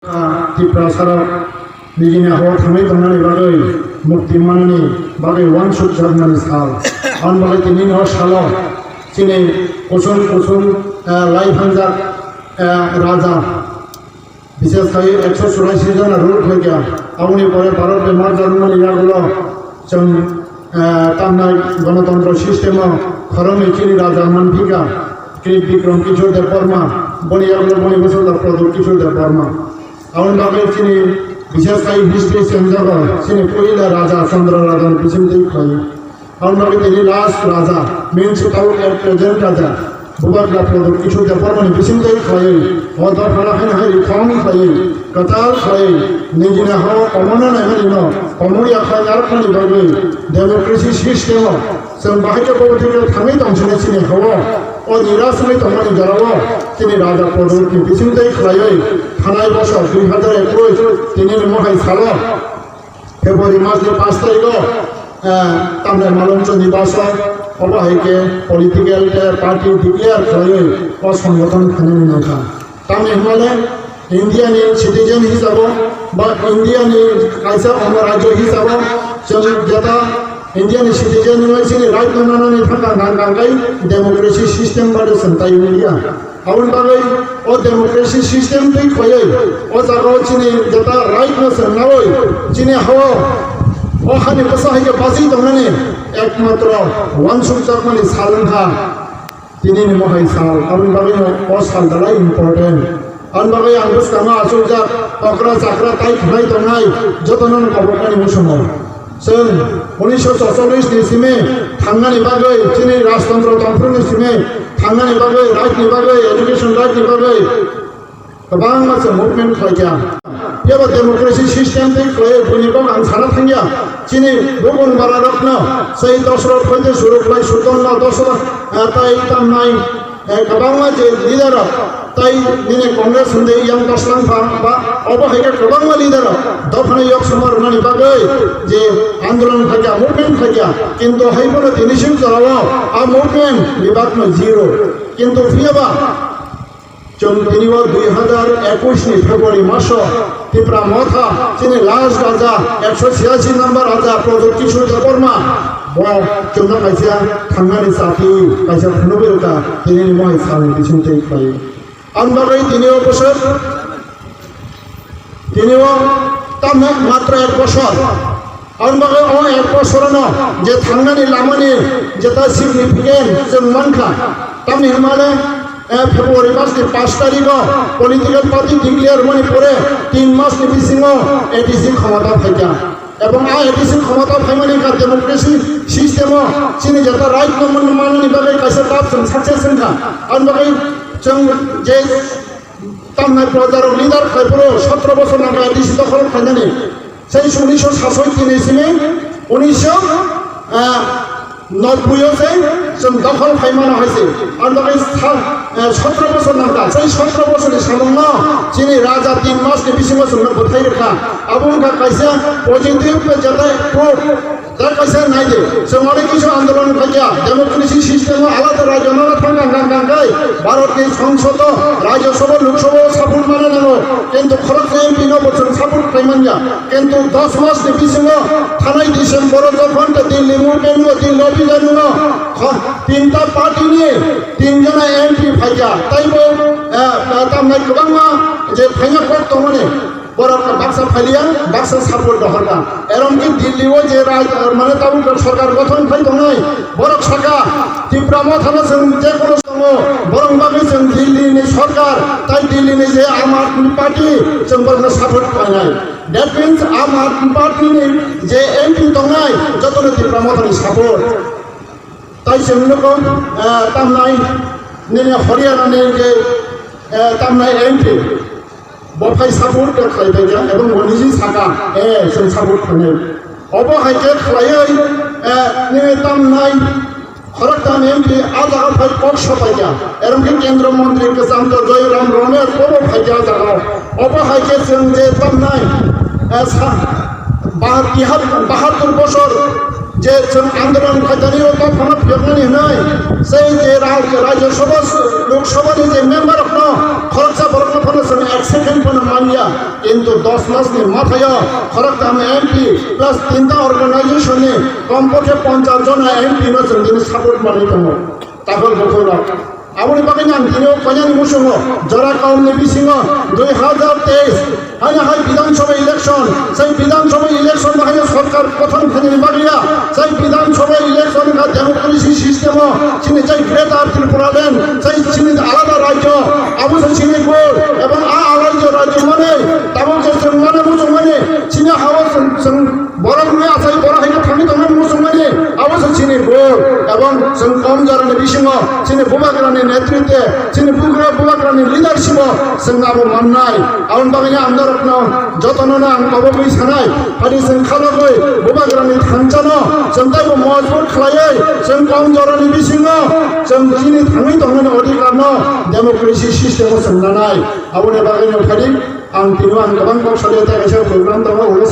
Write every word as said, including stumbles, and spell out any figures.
Tiprasarok nijini hao thangwi tongnani bagwi mukti manani bagwi uansuk jakmani sal. Aboni bagwi tinini o salo chini kusum kusum, eh, lai phanjak, eh, raja, bises khai ekso churashi jona rule khlaikha. Aboni pore Bharat bai marja rwmani yagulo chwng, eh, tamnai Ganatantro system o khoroknwi chini raja manphika, Kri Bikram Kishore Debbarma, boni yagulo boni bwsajwk Pradyot Kishore Debbarma. Aboni bagwi chini bises khai history chengjago, chini puila raja Chandra Raja ni bisingtwi khlai. Aboni bagwi tini last raja, means tau at present raja, Bubagra Pradyot Kishore Debbarma ni bisingtwi khlaiwi, o dophano haino hai reform khlaiwi, kwtal khlaiwi, nijini hao komorna naimani no komorya khai narwknani bagwi democracy system o chwng bahai khe bo thangwi tong sini chini hao. O nirasmai tongmani jorao chini raja Pradyot ni bisingtwi khlaiwi thanai bosor dui hazar ekush tinini mohai salo February mas ni pash tarikh o, eh, tamni Maloncho ni baso obo hai khe political party declare khlaiwi o songbothon khainani nangkha. Tamni hwnmale India ni citizen hisabo ba India ni kaisa ongo rajyo hisabo chwng jeta India ni citizen wngwi chini right no manani thangkha nang nangkhe democracy system bade chwng tai wngya. Aboni bagwi o democracy system twi khwlaiwi o jagao chini jeta right no chwng nawi chini hao o hani bwsa hai khe bachwi tongnani ekmatro uansukjakmani sal wngkha. Tinini mohai sal, aboni bagwino o sal belai important. Aboni bagwi ang bwskango achukjak okra chakra tai khlai tongnai jotono no kobroknani musumo. Chwng unisho chorchollis ni simi thangnani bagwi, chini rajtantro tongphuru ni simi thangnani bagwi, right ni bagwi, education right ni bagwi, kwbangma se movement khlaikha. Phiya ba democracy system tei khlai buini kok ang sana thangya. Chini bugun bara rokno sei Dosrot hoite suru khlai Suton no Dosrot, eh, tai tamnai, eh, kwbangma je leader rok tai nini Congress hwnde yang kaslang pha ba obo hai khe kwbangma leader rok dophano yok sama rwnani bagwi je andolon khaikha, movement khaikha, kintu hai bono tini sim jorao a movement bibak no zero. Kintu phiya ba Chwng tini o dui hazar ekush ni February maso Tipra Motha chini last raja ekso chhiyasi number raja Pradyot Kishore Debbarma bo chwngno kaisa thangnani chati kaisa phunugwi rwkha tini ni mohai salni bisingtwi khlai. Aboni bagwi tini o bwswk tini o tamno matro ek bosor. Aboni bagwi o ek bosorono je thangnani lamani jeta significant chwng mankha, tamni hwnmale, eh, February masni pash tarikho political party declare wngmani pore tin masni bisingo A D C khomota phaikha. Ebong a A D C khomota phaimani wngkha democracy system o chini jeta right no man-, manani bagwi kaisa dap chwng success wngkha. Aboni bagwi chwng je Tamnai projarok leader khai phuru sotro bosor nangkha A D C dokhol khainani. Sei unisho sasoi tini simi unisho, ah, nobboi o sei chwng dokhol khaimano hai se. Ang bagwi sa-, ah, sotro bosor nangkha. Sei sotro bosorni samungno chini raja tin masni bisingo chwngno bwthai rwkha. Abo wngkha kaisa positive jetai proof. Da kaisa nai de, chwng onek kisu andolon khaikha, democracy system o alada rajyo no thang thang thang thang khai, Bharat ni Sangsad o, Rajya Sabha, Lok Sabha o support mana nango, kintu khoroksa M P no bo chwng support khlai manya, kintu dos mas ni bisingo thanai December o jokhon ta Delhi movement o, Delhi office o, kho-, tinta party ni tin jona M P phaikha, taibo, eh, eh, tamnai kwbangma je phaina kok tongmani. Borok baksa phailiya, baksa support rohorkha. Eromkhe Delhi o je raj, mane tabuk sorkar gothon khai tongnai, borok saka, Tipra Mothano chwng je kono tongo, borok bagwi chwng Delhi ni sorkar, tai Delhi ni je Aam Aadmi Party, chwng borokno support khlainai. That means Aam Aadmi Party ni je M P tongnai, jotono Tipra Mothani support. Tai chwng nugo, eh, tamnai nini Haryana ni je, eh, tamnai M P. Bo phai support khe khlai paikha, ebong bo niji saka, eh, chwng support khlainai. Obo hai khe khlaiwi, eh, nini tamnai khoroktham M P a jaga phai kok sopaikha. Erong khe Kendra Montri kwcham to Joy Ram Ramesh bobo phaikha a jaga. Obo hai khe chwng je tamnai, eh, sa-, bah-, tiha-, bahatur bosor Je chwng andolon khaitani o kok phano phiyoknani hwnwi, sei je ra-, Rajya Sabha, Lok Sabha ni je member rokno khoroksa borokno phano chwng ek second phano manya, kintu dos mas ni mathayo khoroktham M P plus tinta organization ni kompokhe ponchas jona M P no chwng tini support manwi tongo. Takhol bukhuk rok. Aboni bagwi ang tini o koinani muchungo jora kaumni bisingo dui hazar teis haino hai Bidhan Sabha election, sai Bidhan Sabha election no haino sorkar kothom khainani bagwi ya, sai Bidhan Sabha election kha democracy system o chini jai Greater Tripura Land, sai chini alada rajyo, abo se chini bhul, ebong a alada rajyo manwi tabuk je chwng mane muchung mani chini ha-o chwng, chwng Borok ni achai borok hai khe thangwi tongnani muchungmani abo se chini bhul, ebong chwng kom jorani bisingo chini bubagrani netritwe, chini bugra bubagrani leadership o chwng abo mannai. Aboni bagwi ang norokno jotono no ang kobogwi sanai, phadi chwng khalogwi bubagrani thanchano chwng taibo mojbut khlaiwi chwng kom jorani bisingo chwng chini thangwi tongnani odhikar no democracy system o chwng nanai. Aboni bagwi no phadi Ang tino ang kwbang kok sadi tei kaisa program tongo, ulo